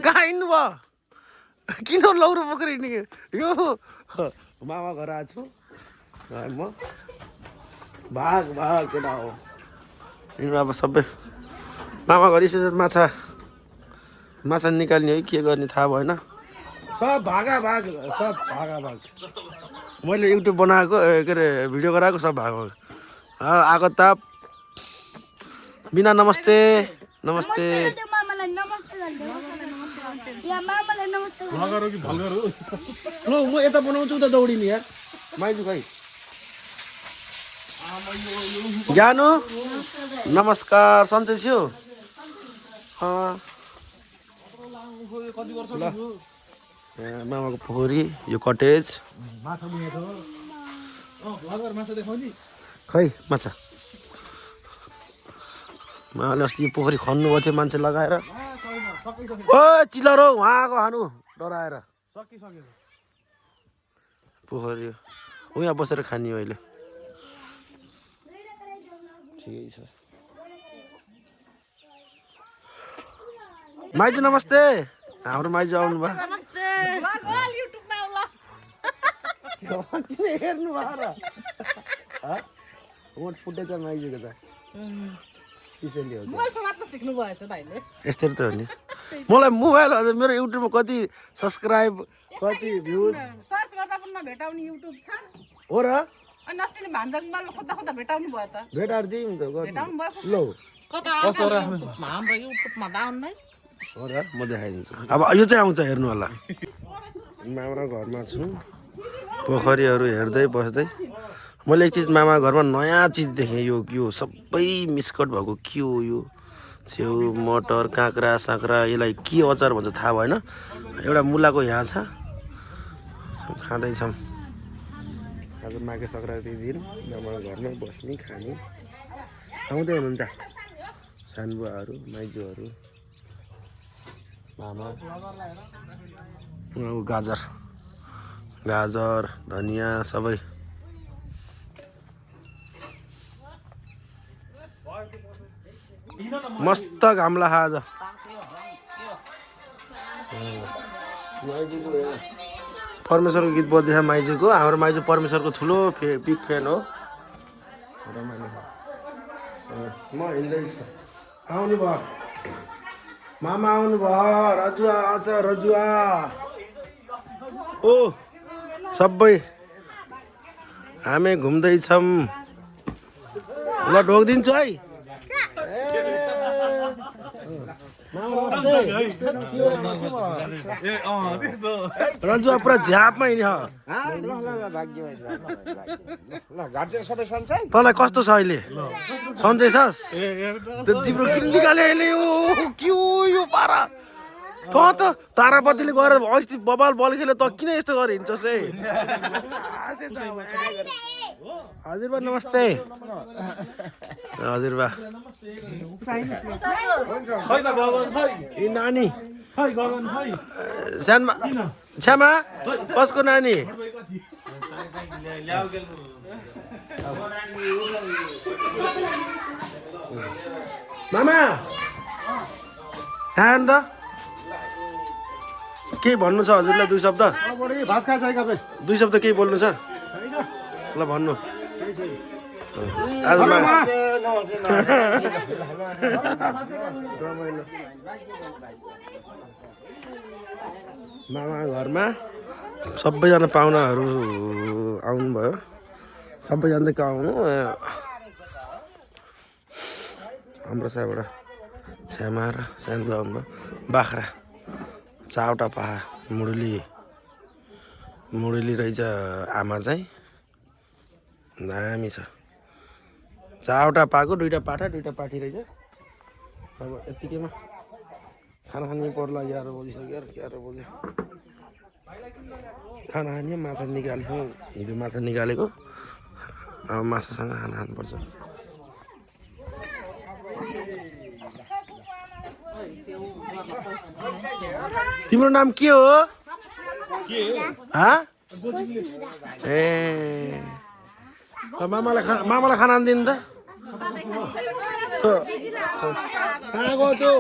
कहाँ हिँड्नु भयो किन लौरो बोकेर हिँड्ने यो मामा घर आएको छु म भाग भाग केटा हो यिनीहरू अब सबै मामा घर यसरी माछा निकाल्ने है के गर्ने थाहा भएन सब भागा भाग मैले युट्युब बनाएको के अरे भिडियो गराएको सब भागो आएको ताप बिना नमस्ते नमस्ते ल म यता बनाउँछु त दौडिने यार माइजू खै ज्ञानु नमस्कार सन्चै छु ल मामाको पोखरी यो कटेज खै माछा मामाले अस्ति यो पोखरी खन्नुभएको थियो मान्छे लगाएर ओ चिलर हौ उहाँको खानु डराएर पोखरी हो यहाँ बसेर खाने अहिले ठिकै छ माइजू नमस्ते हाम्रो माइजू आउनु भयो किन हेर्नु भयो र मोट फुटेछ माइजूको त त्यसैले हो यस्तै त हो नि मलाई मोबाइल हजुर मेरो युट्युबमा कति सब्सक्राइब कति भ्युज सर्च गर्दा पनि नभेटाउने युट्युब छ हो र अनि अस्ति नि भान्जाङमा खोज्दा खोज्दा भेटाउनु भयो त भेटाएर दिउँ त भेटाउनु भयो ल कता हाम्रो युट्युबमा डाउन नै हो र म देखाइदिन्छु अब यो चाहिँ आउँछ हेर्नु होला मामा घरमा छु पोखरीहरू हेर्दै बस्दै मैले एक चिज मामा घरमा नयाँ चिज देखेँ यो सबै मिस्कट भएको के हो यो छेउ मटर काँक्रा साँक्रा यसलाई के अचार भन्छ थाहा भएन एउटा मुलाको यहाँ छ खाँदैछौँ आज माघे सङ्क्रान्ति दिन मामा घरमा बस्ने खाने आउँदै हुनुहुन्छ सानबुवाहरू माइजूहरू मामा गाजर धनियाँ सबै मस्त घाम लाग्छ आज परमेश्वरको गीत बज्दैछ माइजूको हाम्रो माइजू परमेश्वरको ठुलो बिग फ्यान हो म हिँड्दैछु आउनु भयो मामा आउनु भयो रजुवा आछ रजुवा ओ सबै हामी घुम्दैछौँ ल ढोकिदिन्छु है रजुवा पुरा झ्यापमा हिँड्यो तँलाई कस्तो छ अहिले सन्चै छस् त्यो जिब्रो किन निकाल्यो अहिले यो पारा त त तारापतिले गएर अस्ति बबाल बल खेल्यो त किन यस्तो गरेर हिँड्छस् है हजुरबा नमस्ते हजुरबा ए नानी श्यामा कसको नानी मामा खान त के भन्नु छ हजुरलाई दुई शब्द दुई शब्द केही बोल्नु छ ल भन्नु मामा घरमा सबैजना पाहुनाहरू आउनुभयो सबैजना कहाँ आउनु हाम्रो साइडबाट छ्यामा र सानो आउनुभयो बाख्रा चारवटा पाहा मुडुली रहेछ आमा चाहिँ दामी छ चारवटा पाएको दुईवटा पाठा दुईवटा पाठी रहेछ अब यत्तिकैमा खाना खाने पर्ला 11 बजिसक्यो 11 बज्यो खाना खाने माछा निकाल्यौँ हिजो माछा निकालेको अब माछासँग खाना खानुपर्छ तिम्रो नाम के हो ए मामालाई खाना दिनु त कहाँ गयो त्यो